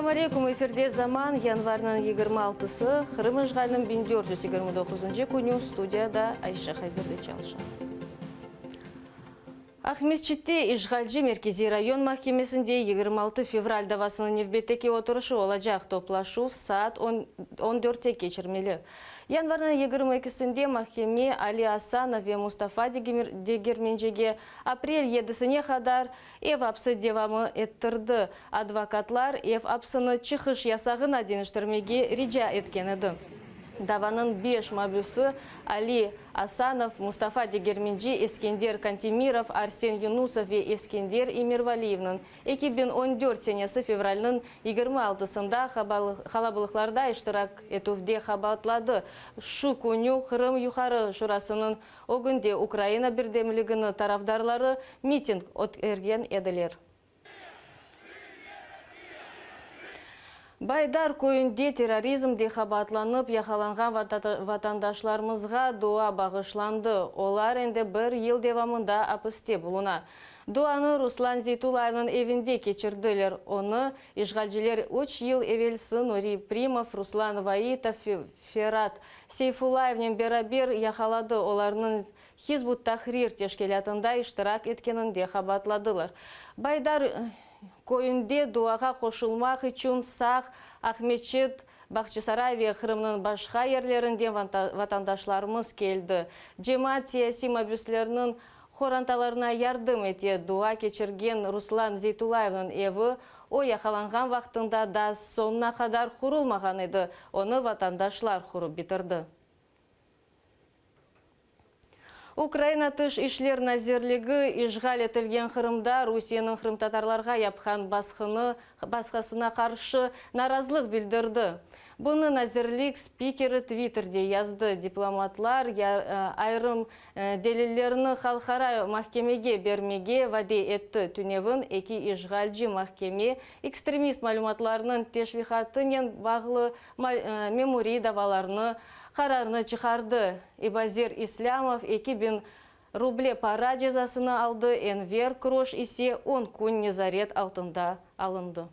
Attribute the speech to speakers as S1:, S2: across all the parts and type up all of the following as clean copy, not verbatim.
S1: Selâm aleyküm, efirde Zaman, yanvarnıñ 26-sı, Qırım işğaliniñ 1429-ncı künü, studiyada Ayşe Hayberli çalışa. Aqmescitte işğalci Merkeziy rayon mahkemesinde 26 fevral davasınıñ nevbetteki oturışı olacaq. Toplaşuv saat on dörtte keçirmeli. Yanvarnıñ 22-sinde mahkeme Ali Asanov ve Mustafa Degermencige aprel yedisine qadar ev apsi devamı ettirdi. Advokatlar ev apsini çıqış yasağına deñiştirmege rica etken edi. Davanıñ beş mabüsi, Ali Asanov, Mustafa Degermenci, Eskender Kantemirov, Arsen Yunusov ve Eskender Emirvaliyevniñ 2014 senesi fevralniñ 26-sında qalabalıqlarda iştirak etüvde qabaatladı. Şu künü Qırım Yuqarı Şurasınıñ ögünde Ukraina birdemligini tarafdarları miting ötkergen ediler. Baydar köyünde terrorizmde qabaatlanıp yaqalanğan vatandaşlarımızğa dua bağışlandı. Olar endi bir yıl devamında apiste buluna. Duanı Ruslan Zeytullayevniñ evinde keçirdiler. Onı işğalciler üç yıl evelsi Nuri Primov, Ruslan Vaitov, Ferat Seyfullayevnen beraber yaqaladı. Olarnıñ Hizb ut-Tahrir teşkilâtında iştirak etkeninde qabaatladılar. Baydar köyünde duağa qoşulmaq içün Saq, Aqmeçit, Bağçasaray ve Qırımnıñ başqa yerlerinden vatandaşlarımız keldi. Cemaat siyasiy mabüslerniñ qorantalarına yardım ete, dua keçirgen Ruslan Zeytullayevniñ evi o yaqalanğan vaqtında daa soñuna qadar qurulmağan edi, onı vatandaşlar qurıp bitirdi. Ukraina Tış işler nazirligi işğal etilgen Qırımda Rusiyeniñ qırımtatarlarğa yapqan basqını basqısına qarşı narazılıq bildirdi. Bunı nazirlik spikeri Twitterde yazdı. Diplomatlar ayırım delillerini halqara mahkemege bermege vade etti. Tünevin eki işğalci mahkeme ekstremist malümatlarınıñ teşviqatınen bağlı memuriy davalarnı qararnı çıqardı. İbazer İslâmov 2000 ruble para cezasını aldı, Enver Kroş ise on kün nezaret altında alındı.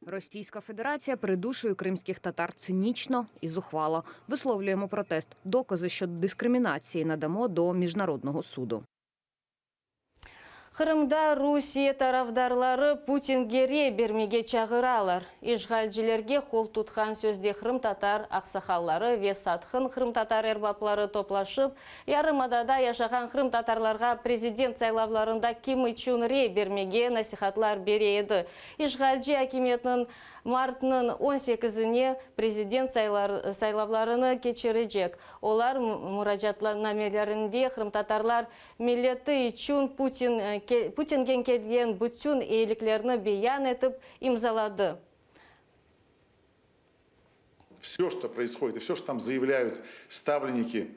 S2: Російська Федерація придушує кримських татар цинічно і зухвало. Висловлюємо протест. Докази щодо дискримінації надамо до міжнародного суду.
S1: Qırımda Rusiye tarafdarları Putinge rey bermege çağıralar. İşğalcilerge qol tutqan sözde qırımtatar aqsaqalları ve satqın qırımtatar erbapları toplaşıp, yarımadada yaşağan qırımtatarlarğa prezident saylavlarında kim içün rey bermege nasihatlar bere edi. İşğalci akimiyetniñ Martnıñ on sekizine prezident saylavlarını keçirecek. Olar muracaatnamelerinde qırımtatarlar milleti içün Putin Putingen kelgen bütün eyiliklerni beyan etip imzaladı.
S3: Vse, çto proishodit, i vse, çto tam zayavlâyut stavlenniki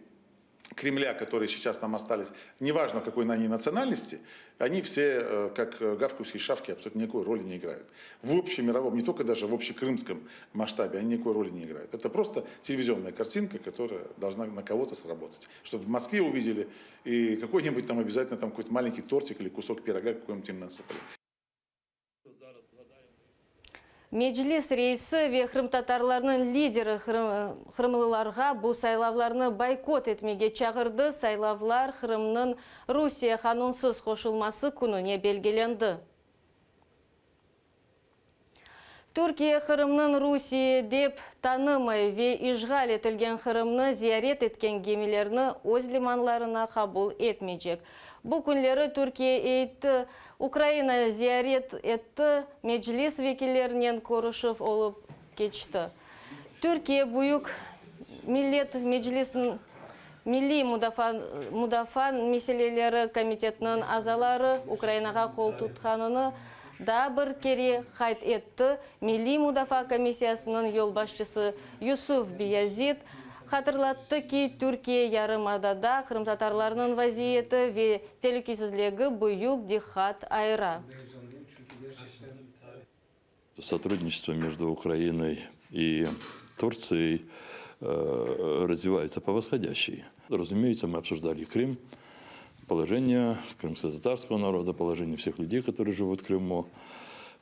S3: Kremlâ, kotorye seyças tam ostalis, nevažno kakoy oni natsionalnosti, oni vse kak gavkavskiye şavki absolyutno nikakoy roli ne igrayut. V obşemirovom, ne tolko daje v obşekrımskom masştabe oni nikakoy roli ne igrayut. Eto prosto televizionnaya kartinka, kotoraya dolžna na kogo-to srabotat. Çtob v Moskve uvideli i kakoy-nibud tam obязательно tam kakoy-to malenkiy tortik ili kusok pirога kakoy-nibud im nasıpali.
S1: Meclis reisi ve qırımtatarlarnıñ lideri qırımlılarğa bu saylavlarnı boykot etmege çağırdı, saylavlar Qırımnıñ Rusiye qanunsız qoşulması kününe belgilendi. Türkiye Qırımnıñ Rusiye dep tanımay ve işğal etilgen Qırımnı ziyaret etken gemilerni öz limanlarına qabul etmeycek. Bu künleri Türkiye eyti Ukraina ziyaret etti, Meclis vekillerinen körüşüv olıp keçti. Türkiye Büyük Millet Meclisiniñ Milliy mudafaa meseleleri komitetiniñ azaları Ukrainağa qol tutqanını daa bir kere qayd etti, Milliy mudafaa komissiyasınıñ yolbaşçısı Yusuf Beyazit hatırlattı ki, Türkiye yarımadada qırımtatarlarnıñ vaziyeti ve telükesizligi büyük diqqat ayıra.
S4: Sotrudniçestvo между Украиной и Турцией развивается по восходящей. Разумеется, мы обсуждали Крым, положение крымско-татарского народа, положение всех людей, которые живут в Крыму.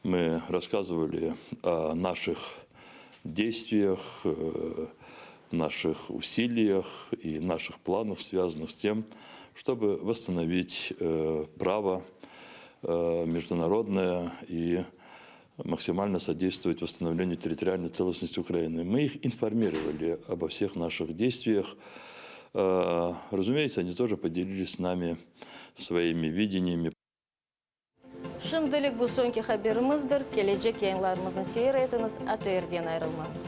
S4: Мы рассказывали о наших действиях, э, наших усилиях и наших планах, связанных с тем, чтобы восстановить э, право э, международное и максимально содействовать восстановлению территориальной целостности Украины. Мы их информировали обо всех наших действиях. Э, Разумеется, они тоже поделились с нами своими видениями.
S1: Şimdilik bu soñki haberimizdir. Kelecek yayınlarımıznı seyir etiñiz, ATRden ayırılmañız.